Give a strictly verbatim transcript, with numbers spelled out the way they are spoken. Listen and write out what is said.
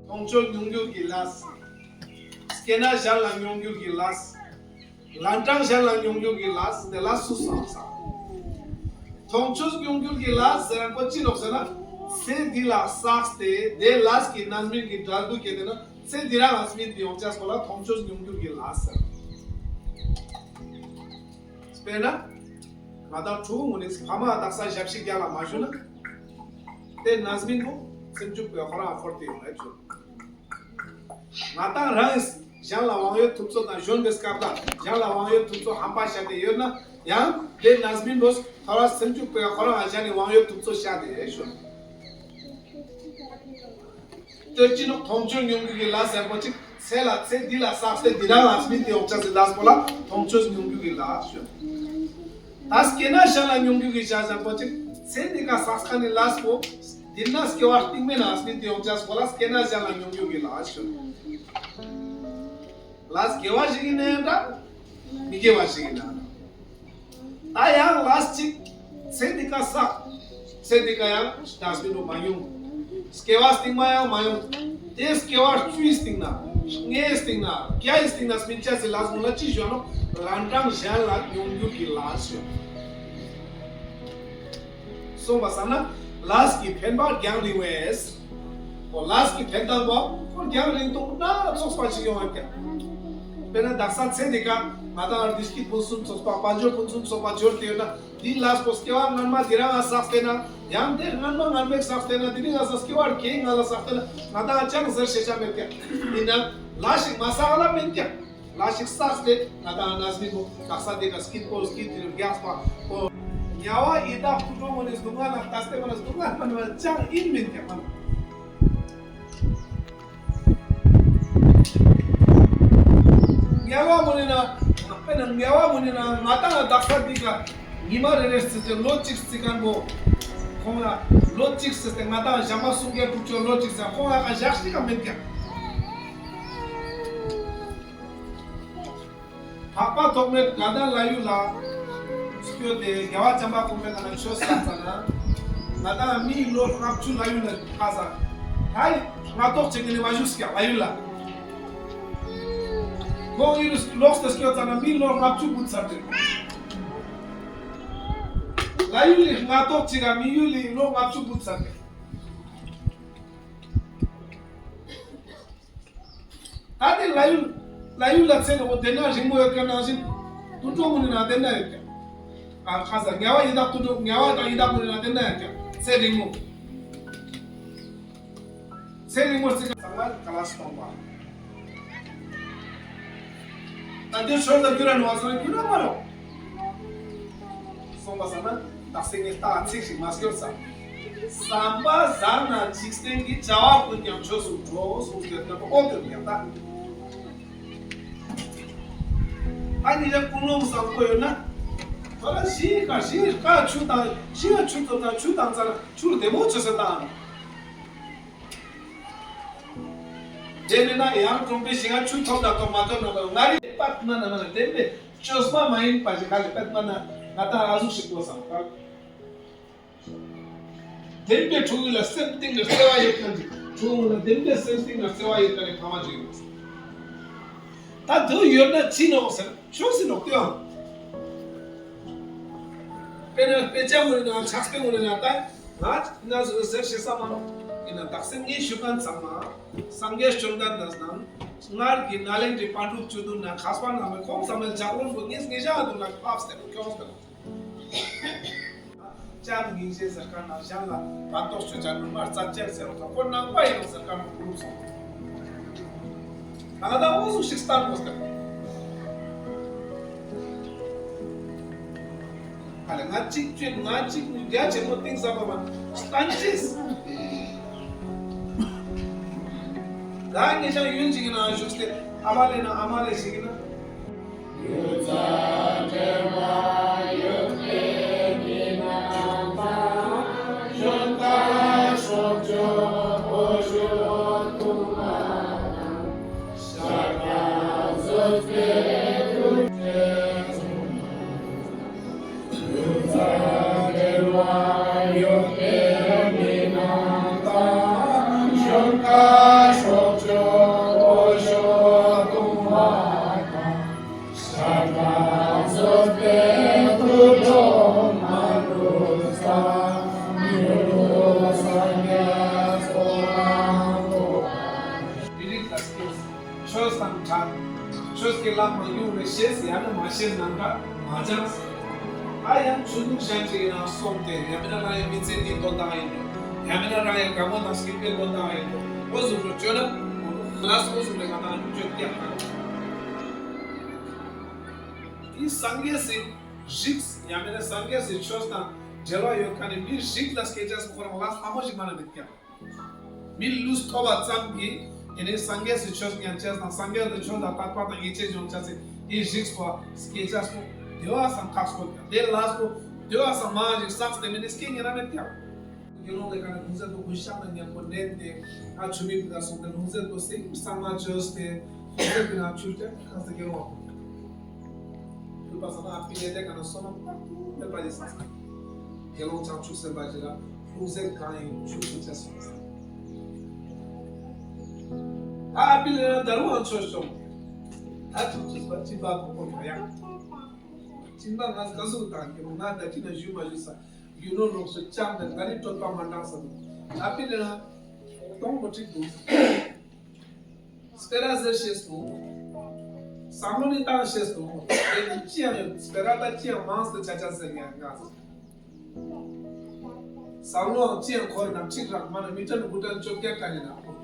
མཐོང་ཆོས་མྱོང་འགྱུར་གྱི་ལས། སྐྱེ་གནས་གཞན་ལ་མྱོང་འགྱུར་གྱི་ལས། ལན་གྲངས་གཞན་ལ་མྱོང་འགྱུར་གྱི་ལས་དེ་ལ་སུ་བསགས་ས། མཐོང་ཆོས་མྱོང་འགྱུར་གྱི་ལས་ཟེར་ན་ཁོ་ཅི་ནོག་ཟེར་ན། ཚེ་འདི་ལ་བསགས་ཏེ་དེ་ལས་ཀྱི་རྣམ་སྨིན་གྱི་འབྲས་བུ་སྐྱེས་ཏེ་ན་ཚེ་འདི་རང་ལ་སྨིན་ཏེ་ཡོང་ཅེས་པོ་ལ་མཐོང་ཆོས་མྱོང་འགྱུར་གྱི་ལས་ཟེར། དཔེར་ན། ང་དང་ཕྲུ་གུ་ངུ་ནས་ཕ་མ་དག་ས་ཞབས་ཕྱི་རྒྱག་ལ་མ་ཞུ་ན། དེ་རྣམ་སྨིན་པོ་སེམས་བྱུང་པའི་ཁོ་རང་འཁོར་ཏེ་ཡོང་ཡ་ཆོག་ང་དང་རང་གཞན་ལ་དབང་ཡོད་ཐུབ་ཚོད་དང་གཞོན་པའི་སྐབས་དང་གཞན་ལ་དབང་ཡོད་ཐུབ་ཚོད་ཧམ་པ་བཤད་དེ་ཡོད་ན་ཡང་དེ་རྣམ་སྨིན་པོ་ཐོ་ར་སེམས་བྱུང་པའི་ཁོ་རང་གཞན་ནས་དབང་ཡོད་ཐུབ་ཚོད་བཤད་དེ་ཡོད་ཞུ། ལྟོས་ཅི་ནོག་མཐོང་ཆོས་མྱོང་འགྱུར་གྱི་ལས་ཟེར་པོ་ཅིག་ཚེ་ལ་ཚེ་འདི་ལ་བསགས་ཏེ་འདི་རང་ལ་སྨིན་ཏེ་ཡོང་ཅེས་སི་ལས་པོ་ལ་མཐོང་ཆོས་མྱོང་འགྱུར་གྱི་ལས་ཞུ། ད་སྐྱེ་གནས་གཞན་ལ་མྱོང་འགྱུར་གྱི་ལས་ཟེར་པོ་ཅིག་ཚེ་འདི་ཀ་བསགས་མཁན་ནི་ལས་པོ་འདི་ན་སྐྱེ་བ་རྟིང་མའི་ནང་སྨིན་ཏེ་ཡོང་ཅེས་པོ་ལ་སྐྱེ་གནས་གཞན་ལ་མྱོང་འགྱུར་གྱི་ལས་ཞུ། ལས་དགེ་བ་ཞིག་ཡིན་ན་འདྲ། མི་དགེ་བ་ཞིག་ཡིན་ན་འདྲ། ད་ཡང་ལས་གཅིག་ཚེ་འདི་ཀ་བསགས། ཚེ་འདི་ཀ་ཡང་རྣམ་སྨིན་པོ་མ་ཡོང་། སྐྱེ་བ་རྟིང་མ་ཡང་མ་ཡོང་། དེ་སྐྱེ་བ་བཅུའི་སྟེང་ན། ལྔའི་སྟེང་ན། བརྒྱའི་སྟེང་ན་སྨིན་ཅེས་སི་ལས་ངོ་ལ་ཅི་ཞུ་ནོག་ལན་གྲངས་གཞན་ལ་མྱོང་འགྱུར་གྱི་ལས་ཞུ། གསུངས་པ་སང་ན་ལས་ཀྱི་འཕེན་པ་རྒྱང་རིང་བས། ཁོ་ལས་ཀྱི་འཕེན་སྟངས་པོ་ཁོ་རྒྱང་རིང་ཐུང་སྣ་ཚོགས་པ་ཞིག་ཡོང་བ་ཀྱང་། དཔེར་ན་དག་ས་ཚེ་འདི་ཀ་ང་དང་བདེ་སྐྱིད་ཕུན་སུམ་ཚོགས་པ་དཔལ་འབྱོར་ཕུན་སུམ་ཚོགས་པ་འབྱོར་ཏེ་ཡོད་ན་འདི་ལས་པོ་སྐྱེ་བ་སྔན་མ་འདི་རང་ང་བསགས་ཏེ་ན་ཡང་དེ་སྔན་མ་སྔན་མས་བསགས་ཏེ་ན་འདི་རིང་ང་ས་སྐྱེ་བ་རྒྱའི་ང་ལ་བསགས་ཏེ་ན་ང་དང་ཅང་ཟེར་ཤེས་བྱ་མེད་ཀྱང་། ཡིན་ན་ལས་ཤིག་མ་བསགས་ལ་མེད་ཀྱང་། ལས་ཤིག་བསགས་ཏེ་ང་དང་རྣམ་སྨིན་པོ་དག་ས་དེ་ག་སྐྱིད་པོ་སྐྱིད་དེ་རྒྱགས་པ་པོ། དམྱལ་བ་ཡི་དྭགས་དུད་འགྲོ་ངོ་ནས་སྡུག་བསྔལ་ལ་ལྟ་སྟེ་མ་ན་སྡུག་བསྔལ་མ་ནི་མ་ཅང་ཡིན་མིན་ཀྱང་མ་ན། དམྱལ་བ་ངོ་ནས་ན་དཔེར་ན་དམྱལ་བ་ངོ་ནས་ན་ང་དང་ལ་དག་ས་དེ་ག་ཉི་མ་རེ་རེ་བརྩིས་ཏེ་ལོ་གཅིག་བརྩི་མཁན་པོ། ཁོང་ལ་ལོ་གཅིག་བརྩིས་ཏེ་ང་དང་ཞག་མ་སུམ་བརྒྱ་དྲུག་ཅུ་ལོ་གཅིག་བརྩི་ཁོང་ལ་ག་ཞག་ཤིག་ག་མེད་ཀྱང་། འཕགས་པ་ཐོགས་མེད་དགའ་ལྡན་ལྷ་ཡུལ་ལ་སྐྱོད་དེ་རྒྱལ་བ་བྱམས་པ་གོང་མའི་ནང་ཆོས་བསགས་ཙ་ན། ང་དང་མིའི་ལོ་ལྔ་བཅུ་ལྷ་ཡུལ་ལ་ཁ་ས་ད་སྔ་ཐོག་བྱེད་ཀྱི་ནི་མ་བཞུགས་ཀྱང་ལྷ་ཡུལ་ལ། ཁོང་ཡུལ་ལོགས་སུ་སྐྱོད་ཙ་ན་མིའི་ལོ་ལྔ་བཅུ་བུད་ཚར་ཏེ། ལྷ་ཡུལ་ལས་སྔ་ཐོག་བྱེད་ཀྱང་མི་ཡུལ་ལས་ལོ་ལྔ་བཅུ་བུད་ཚར་ཏེ། ད་དེ་ལྷ་ཡུལ། ལྷ་ཡུལ་ལ་ཚེ་ནི་འོ་དེ་ན་རིང་མོ་ཡོད་ཀྱང་ནང་བཞིན། དུད་འགྲོ་ངོ་ནས་ན་དེ་ན་ཡོད་ཀྱང་། ཨ་ཁ་ས་དམྱལ་བ་ཡི་དྭགས་དུད་འགྲོ་དམྱལ་བ་དང་ཡི་དྭགས་ངོ་ནས་ན་དེ་ན་ཡོད་ཀྱང་ཚེ་རིང་མོ། ཚེ་རིང་མོ་ཚེ་ག་ས་ལ་ག་ལ་སོང་བ། ད་དེ་ཆོས་ལ་རྒྱུ་ར་ནོ་བ་སོང་རྒྱུ་ར་མ་རོ། གསུངས་པ་སང་ན་དག་སེ་ངས་རྟགས་ཚིག་ཞིག་མ་སྐྱོར་ས། བསམ་པ་བཟང་ན་འཇིག་རྟེན་གྱི་བྱ་བ་ཀུན་ཀྱང་ཆོས་སུ་འགྲོ་གསུངས་ཏེ་ལྟ་བུ་ཨོ་དེ་ཡང་ད། ཨ་ནི་ལ་ཀུན་སློང་བཟང་པོ་ཡོད་ན། ཁོ་ལ་ཤི་ཁ་ཤི་ཁ་ཆུ་དང་ཤི་ཁ་ཆུ་ཐོབ་དང་ཆུ་དང་ཚ་ན་ཆུར་བདེ་མོ་ཆུ་ས་དང་། དེ་མིན་ན་ཡང་གྲོང་པའི་ཞིང་ང་ཆུ་ཐོབ་དང་ཐོབ་མ་ཐོབ་ན་ང་རི་པད་མ་ན་མ་ན་བདེན་པའི་བཅོས་མ་མ་ཡིན་པ་ཞིག་ག་ལས་པད་མ་ན་ང་དང་ཨ་ཟུག་ཞིག་དགོས་སམ་ཁ། བདེན་པའི་ཕྲུ་གུ་ལ་སེམས་གཏིང་ནས་བརྩེ་བ་ཡོད་མཁན་ཅིག་ཕྲུ་གུ་ལ་བདེན་པའི་སེམས་གཏིང་ནས་བརྩེ་བ་ཡོད་མཁན་ནི་ཕ་མ་ཅིག་ཡོད། ད་དུ་ཡོད་ན་ཅི་ནོག་ཟེར་ཆོས་སི་ནོག་ཏེའང་། དཔེར་ན་དཔེ་ཆ་ངོས་ནས་ཕྱག་དཔེ་ངོས་ནས་ད་ང་ན་ཟུག་ཟེར་ཤེས་ས་མ་ནོག་ཡིན་ན་དག་སེམས་ངས་ཞུ་མཁན་ཚང་མ་སངས་རྒྱས་བཅོམ་ལྡན་འདས་རྣམས་སྔར་གྱི་ནཱ་ལེནྡྲའི་པཎ་གྲུབ་བཅུ་བདུན་ན་མཁས་པ་རྣམས་ལ་ཁོང་ཚང་མའི་ལྗགས་ལུང་པོ་ངས་ངས་བཞག་འདུག་ལ་ཕབ་སྟེ་ཁྱོངས་ཏེ། ལྕམ་སྙིང་རྗེ་ཟེར་མཁན་ནང་གཞན་ལ་ཕན་ཐོགས་ཆོས་ཅན་ནུ་མ་རྩ་ཅན་ཟེར་བ་དང་ཁོ་ནང་པ་ཡིན་ནོ་ཟེར་མཁན་ནང་གུ་རུབ་སོང་། ད་ང་དང་འོ་ཟུག་ཞིག་སྟན་དགོས་ཟེར། ཨ་ལེ་ང་གཅིག་བཅོས་ང་གཅིག་ནི་རྒྱ་ཆེན་མོ་གཏིང་ཟབ་པ་མ་སྟན་ཅེས། ད་ངེད་ཅག་ཡུལ་ཅིག་གི་ནང་བཞུགས་ཏེ་ཨ་མ་ལེ་ན་ཨ་མ་ལེ་ཞིག་ཡིན་ན། ཆོས་ཀྱི་ལམ་མ་ཡོང་བའི་ཤེས་ཡང་ན་མ་ཤེས་ནམ་མཁའ་མ་སྦྱངས། ད་ཡང་ཆོས་ལུགས་གཞན་ཅིག་ཡིན་ན་སོང་སྟེ་ཡང་མིན་ན་རང་ཡང་མི་ཚེ་འདི་འདོན་སྟངས་ཡིན་འགྲོ། ཡང་མིན་ན་རང་ཡང་དགའ་མོ་དང་སྐྱིད་པའི་འདོན་སྟངས་ཡིན་འགྲོ། འོ་ཟུག་འགྲོ་བཅོས་ན་ལ་སོ་ཟུག་རེ་ག་ན་བཅོས་ཀྱང་ད་དེ་སངས་རྒྱས་སི་རིགས་ཡང་མིན་ན་སངས་རྒྱས་སི་ཆོས་དང་འབྲེལ་བ་ཡོད་མཁན་ནི་མི་རིགས་ལ་སྐད་ཆ་ཁོ་རང་ལ་ལྷ་མོ་ཞིག་མ་ན་མེད་ཀྱང་། མི་ལུས་ཐོབ་པ་ཙམ་གྱིས་དེ་ནས་སངས་རྒྱས་སི་ཆོས་ཉན་ཆེས་དང་སངས་རྒྱས་སི་ཆོས་ལ་དད་པ་དང་ཡིད་ཆེས་ཡོང་ཆ་ཚེ་དེའི་རིགས་པ་སྐད་ཆ་སོ་དེ་བ་སང་ཁག་སོ་དེ་ལ་སོ་དེ་བ་སང་མ་ཞིག་བསགས་ཏེ་མི་ནི་སྐད་ཉན་ན་མེད་ཀྱང་། དགེ་སློང་ལས་ཀ་ནི་ཁུང་ཟེར་དུ་དགུན་ཤང་ན་ཉག་པོ་ནན་ཏེ་ཨ་ཆུ་མིག་ག་སོང་སྟེ་ལུང་ཟེར་དུ་སེམས་གཙང་མ་བཅོས་ཏེ་ལུང་ཟེར་དུ་ན་ཆུ་ཏེ་ཁ་ཟེར་དགེ་སློང་ཕུལ་པ་སང་ཨ་པི་ལེ་ཏེ་ག་ན་སོ་ན་པ་ཏུ་མེད་པ་ཡི་ས་ས་དགེ་སློང་བྱང་ཆུབ་སེམས་དཔའ་ཞིག་ལ། ལུང་ཟེར་གང་ཡིན་ཆུ་ཆུ་ཆ་སོང་། ད་ཨ་པི་ལེ་ན་ད་རུང་ཨང་ཆོས་བྱུང་། ད་ཆུ་ཆུ་པ་ཅི་པ་ཁོ་ཁོ་མ་ཡ། ཅི་པ་ང་ག་ཟུག་དང་གི་ང་ད་ཅི་ན་ཞུ་མ་ཞུ་ས་ཡུ་ནོ་ལོག་སུ་ཅང་ནས་ང་ནི་སྤྲོད་པ་མ་འདང་ས་འདུག་ཨ་པི་ལེ་ན་གཏོང་མ་ཁྲིག་འདུག་སྤེ་ར་ཟེར་ཤེས་སོང་། བསམ་བློ་ནི་བཏང་ཤེས་སོང་། དེ་ནི་ཅི་ཡང་ཡོད་སྤེ་ར་ད་ཅི་ཡང་མང་སུ་ཆ་ཆ་ཟེར་ཡང་ང་ཟེར། བསམ་བློའང་ཅི་ཡང་འཁོར་ན་ཁྲིག་རག་མ་ན་མི་ཏྲན་དགུ་ཏྲན་བཅོ་བརྒྱད་ཀ་ནི་ན།